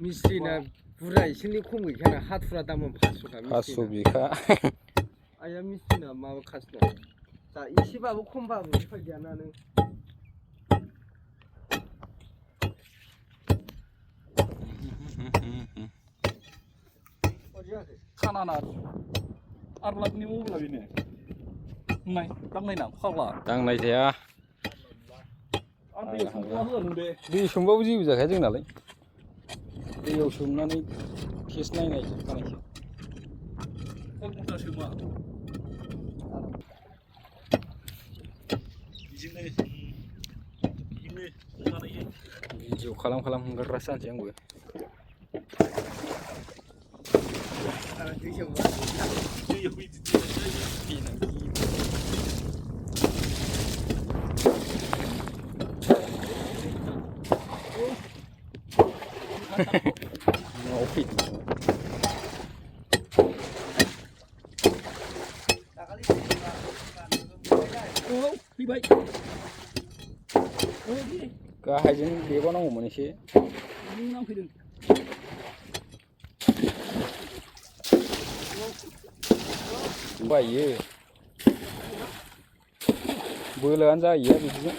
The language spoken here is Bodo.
मिस्ट्रिना बुरजा एसेनि खम गैखाना हाथुरा दामा 500 बिखा आया मिस्ट्रिना माबाखासो दा एसेबाबो खमबाबो उफाय गैयाना नों खानाना आरलाबनि मबाइला बेनो नाय दांनायना फाग्ला दांनाय जाया दै सोमबाबो जेबो जाखाया जोंनालाय दैयाव सोमनानै टेस्ट नायनाय जाखानायसो भिडिअ खालाम हगारग्रासो जानोसै आंबो Ngopi. Oh, fibay. Oh, gini. Kahajin bego nangomon एसे. Ini nampilin. Bayo. Bolaan जायो बिदिनो